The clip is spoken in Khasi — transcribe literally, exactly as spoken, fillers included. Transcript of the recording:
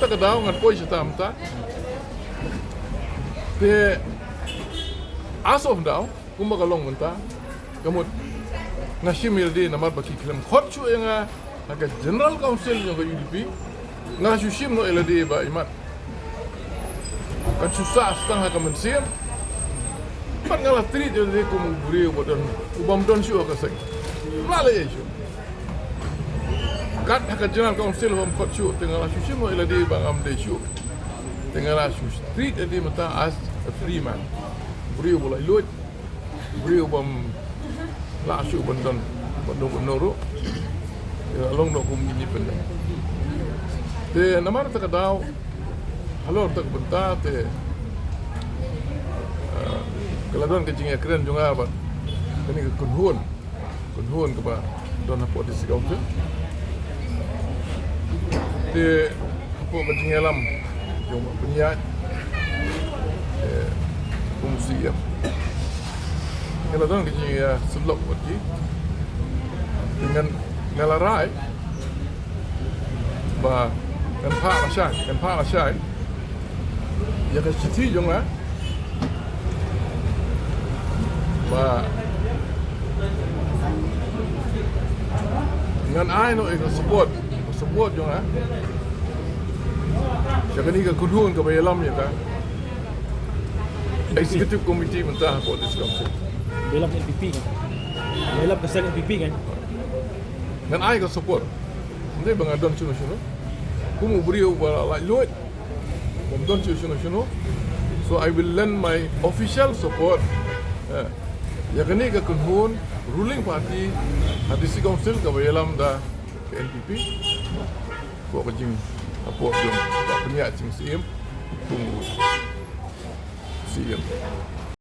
Ta ka daw ngan poi sha tam ta. Te as of now, kumba ka long mynta, ka mut nga shim ïa lade namar ba ki khlem khot shuh ïa nga ha ka General Council jong ka U D P. Nga shu shim noh ïa lade ba imat. Kan shu sah tang ha ka mynsiem. Pat nga la treat ïa lade kum u briew uba don, u bym don shuh ha ka seng. Nga la ïa shuh. Kat ha ka General Council bym khot shuh, te nga la shu shim noh ïa lade ba ngam dei shuh. Te nga la shu treat ïa lade mynta as a free man. Briew ba laitluid, briew bym lah shuh ban don, ban don kumno ruh. Te nga long noh kum independent. Te namar ta ka daw, halor ta ka bynta te, ah, ka la don ka jingïakren jong nga bad kane ka kynhun. Kynhun kaba don hapoh District Council. Te hapoh ka jingïalam jong u Bah Pynïaid, eh, kum u C E M, ka la don ka jingïasyllok bad ki. Te ngan, nga la rai ba ngan phah lashai, ngan phah lashai ïa ka shithi jong nga ba ngan ai noh ïa ka support, support jong nga sha kane ka kynhun kaba ïalam ïa ka Executive Committee mynta hapoh District Council. Ba ïalam N P P kan? Ba ïalam ka seng N P P kan? Ngan ai ka support. Ym dei ba nga don shuh shuh. Kum u briew uba laitluid, bym don shuh shuh. So I will lend my official support, eh, ïa kane ka kynhun ruling party ha District Council kaba ïalam da ka N P P. Hapoh ka jing, hapoh jong u Bah Pynïaid Sing Syiem kum u C E M.